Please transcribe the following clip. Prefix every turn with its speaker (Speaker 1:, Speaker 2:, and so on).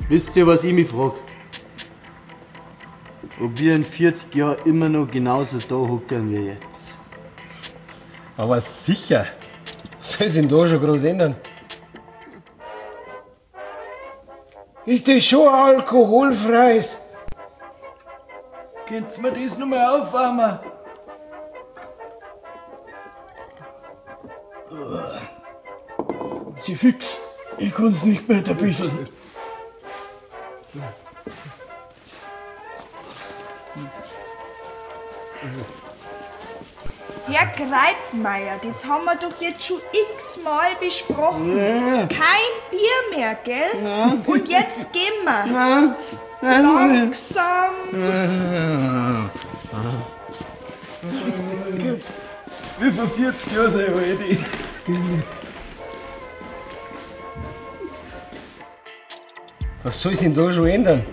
Speaker 1: Wisst ihr, was ich mich frag? Ob wir in 40 Jahren immer noch genauso da hocken wie jetzt.
Speaker 2: Aber sicher! Soll sich denn da schon groß ändern?
Speaker 3: Ist das schon alkoholfreies?
Speaker 1: Könnt ihr mir das nochmal aufwärmen?
Speaker 3: Sie fix, ich kann's nicht mehr ein bisschen.
Speaker 4: Herr Greitmeier, das haben wir doch jetzt schon x-mal besprochen.
Speaker 1: Ja.
Speaker 4: Kein Bier mehr, gell?
Speaker 1: Ja.
Speaker 4: Und jetzt gehen wir.
Speaker 1: Ja.
Speaker 4: Langsam.
Speaker 1: Wie vor 40 Jahren sei ich.
Speaker 2: Was soll sich denn da schon ändern?